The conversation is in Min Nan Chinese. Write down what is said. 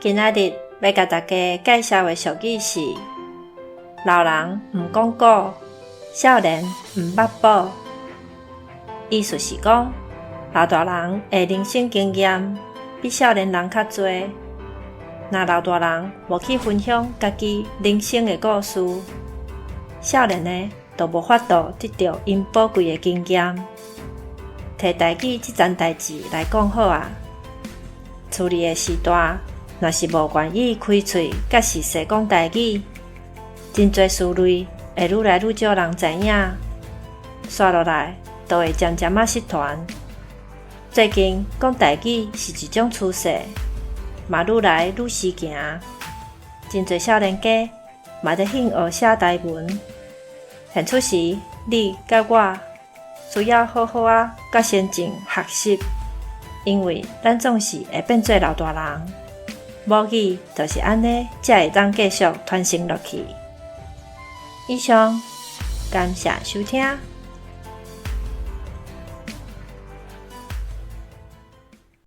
今仔日欲共大家介紹的俗語是：老人毋講古，少年毋捌寶。意思是講，老大人的人生經驗比少年人較濟。若老大人無去分享家己人生的故事，少年的就無法度得著𪜶寶貴的經驗。提台語這層代誌來講好矣，厝裡的序大，若是無願意開喙佮序細講台語，真濟事類會愈來愈少人知影，紲落來就會漸漸仔失傳。最近講台語是一種趨勢，嘛愈來愈時行。真濟少年家嘛咧興學寫台文。現此時，你佮我需要好好仔佮先進學習，因為咱總是會變做老大人。母語就是按呢，才會當繼續傳承落去。以上，感謝收聽。